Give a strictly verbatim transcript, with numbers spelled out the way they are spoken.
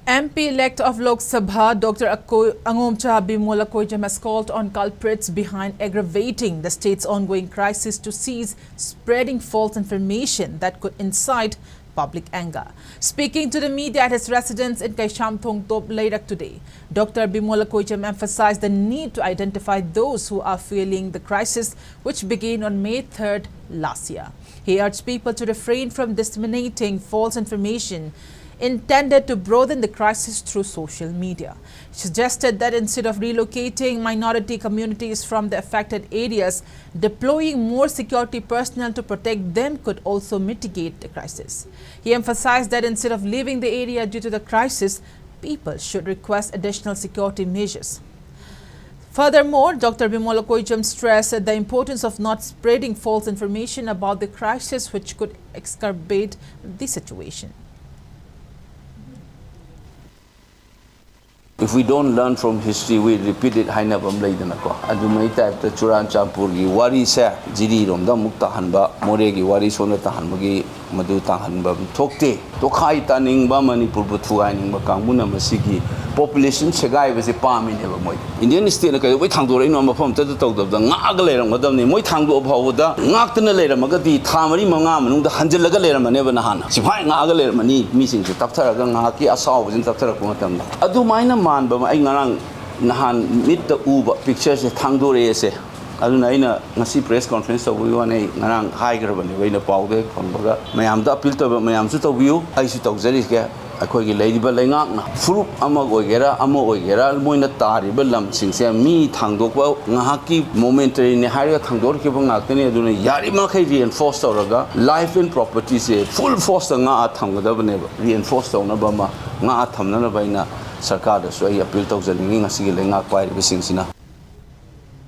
M P-elect of Lok Sabha, Doctor Ako- Angomcha Bimol Akoijam has called on culprits behind aggravating the state's ongoing crisis to cease spreading false information that could incite public anger. Speaking to the media at his residence in Kaisham Thongtop Leirak today, Doctor Bimol Akoijam emphasized the need to identify those who are fueling the crisis, which began on May third last year. He urged people to refrain from disseminating false information intended to broaden the crisis through social media. He suggested that instead of relocating minority communities from the affected areas, deploying more security personnel to protect them could also mitigate the crisis. He emphasized that instead of leaving the area due to the crisis, people should request additional security measures. Furthermore, Doctor Bimol Akoijam stressed the importance of not spreading false information about the crisis, which could exacerbate the situation. If we don't learn from history, we repeat it ꯍꯥꯏꯅꯕ ꯑꯃ ꯂꯩꯗꯅꯀꯣ꯫ ꯑꯗꯨꯃꯥꯏ type ꯇ ꯆꯨꯔꯥꯟꯆꯥꯟꯄꯨꯔꯒꯤ ꯋꯥꯔꯤꯁꯦ ꯖꯤꯔꯤꯔꯣꯝꯗ ꯑꯃꯨꯛ ꯇꯥꯍꯟꯕ, ꯃꯣꯔꯦꯒꯤ ꯋꯥꯔꯤ ꯁꯣꯝꯗ ꯇꯥꯍꯟꯕꯒꯤ ꯃꯗꯨ ꯇꯥꯍꯟꯕ ꯊꯣꯛꯇꯦ꯫ ꯇꯣꯈꯥꯏ ꯇꯥꯅꯤꯡꯕ, ꯃꯅꯤꯄꯨꯔꯕꯨ ꯊꯨꯒꯥꯏꯅꯤꯡꯕ ꯀꯥꯡꯕꯨꯅ ꯃꯁꯤꯒꯤ population ꯁꯦꯒꯥꯏꯕꯁꯦ ꯄꯥꯝꯃꯤꯅꯦꯕ ꯃꯣꯏ꯫ Indian state ꯅ ꯀꯩꯗꯧꯕꯩ ꯊꯥꯡꯗꯣꯔꯛꯏꯅꯣ? ꯃꯐꯝ ꯑꯃꯇꯗ ꯇꯧꯗꯕꯗ ꯉꯥꯛꯑꯒ ꯂꯩꯔꯝꯒꯗꯕꯅꯤ꯫ ꯃꯣꯏ ꯊꯥꯡꯗꯣꯛꯑ ꯐꯥꯎꯕꯗ ꯉꯥꯛꯇꯅ ꯂꯩꯔꯝꯃꯒꯗꯤ ꯊꯥ ꯃꯔꯤ ꯃꯉꯥ ꯃꯅꯨꯡꯗ ꯍꯟꯖꯤꯜꯂꯒ ꯂꯩꯔꯝꯃꯅꯦꯕ ꯅꯍꯥꯟꯅ꯫ ꯁꯤꯐꯥꯏ ꯉꯥꯛꯑꯒ ꯂꯩꯔꯝꯃꯅꯤ꯫ ꯃꯤꯁꯤꯡꯁꯦ ꯇꯞꯊꯔꯒ ꯉꯥꯏꯍꯥꯛꯀꯤ ꯑꯁꯥꯎꯕꯁꯤꯅ ꯇꯞꯊꯔꯛꯄ ꯃꯇꯝꯗ꯫ ꯑꯗꯨꯃꯥꯏꯅ ꯃꯥꯟꯕ ꯑꯃ ꯑꯩ ꯉꯔꯥꯡ ꯅꯍꯥꯟ ꯃꯤꯠꯇ ꯎꯕ picture ꯁꯦ ꯊꯥꯡꯗꯣꯔꯛꯑꯦꯁꯦ꯫ ꯑꯗꯨꯅ ꯑꯩꯅ ꯉꯁꯤ press conference ꯇꯧꯕꯒꯤ ꯋꯥꯅꯤ, ꯑꯩ ꯉꯔꯥꯡ ꯍꯥꯏꯈ꯭ꯔꯕꯅꯦꯕ, ꯑꯩꯅ ꯄꯥꯎꯗ ꯍꯦꯛ ꯐꯪꯕꯒ ꯃꯌꯥꯝꯗ appeal ꯇꯧꯕ, ꯃꯌꯥꯝꯁꯨ ꯇꯧꯕꯤꯌꯨ, ꯑꯩꯁꯨ ꯇꯧꯖꯔꯤꯒꯦ꯫ ꯑꯩꯈꯣꯏꯒꯤ ꯂꯩꯔꯤꯕ ꯂꯩꯉꯥꯛꯅ ꯐꯨꯔꯨꯞ ꯑꯃ ꯑꯣꯏꯒꯦꯔꯥ ꯑꯃ ꯑꯣꯏꯒꯦꯔꯥ ꯃꯣꯏꯅ ꯇꯥꯔꯤꯕ ꯂꯝꯁꯤꯡꯁꯦ ꯃꯤ ꯊꯥꯡꯗꯣꯛꯄ ꯉꯥꯏꯍꯥꯛꯀꯤ momentary ꯅꯦ ꯍꯥꯏꯔꯒ ꯊꯥꯡꯗꯣꯔꯛꯈꯤꯕ ꯉꯥꯛꯇꯅꯤ꯫ ꯑꯗꯨꯅ ꯌꯥꯔꯤꯕꯃꯈꯩ reinforce ꯇꯧꯔꯒ life and property say full force ꯇ ꯉꯥꯛꯑ ꯊꯝꯒꯗꯕꯅꯦꯕ꯫ Reinforce ꯇꯧꯅꯕ ꯑꯃ, ꯉꯥꯛꯑ ꯊꯝꯅꯅꯕ ꯑꯩꯅ ꯁꯔꯀꯥꯔꯗꯁꯨ ꯑꯩ appeal ꯇꯧꯖꯅꯤꯡꯉꯤ ꯉꯁꯤꯒꯤ ꯂꯩꯉꯥꯛ ꯄꯥꯏꯔꯤꯕꯁꯤꯡꯁꯤꯅ꯫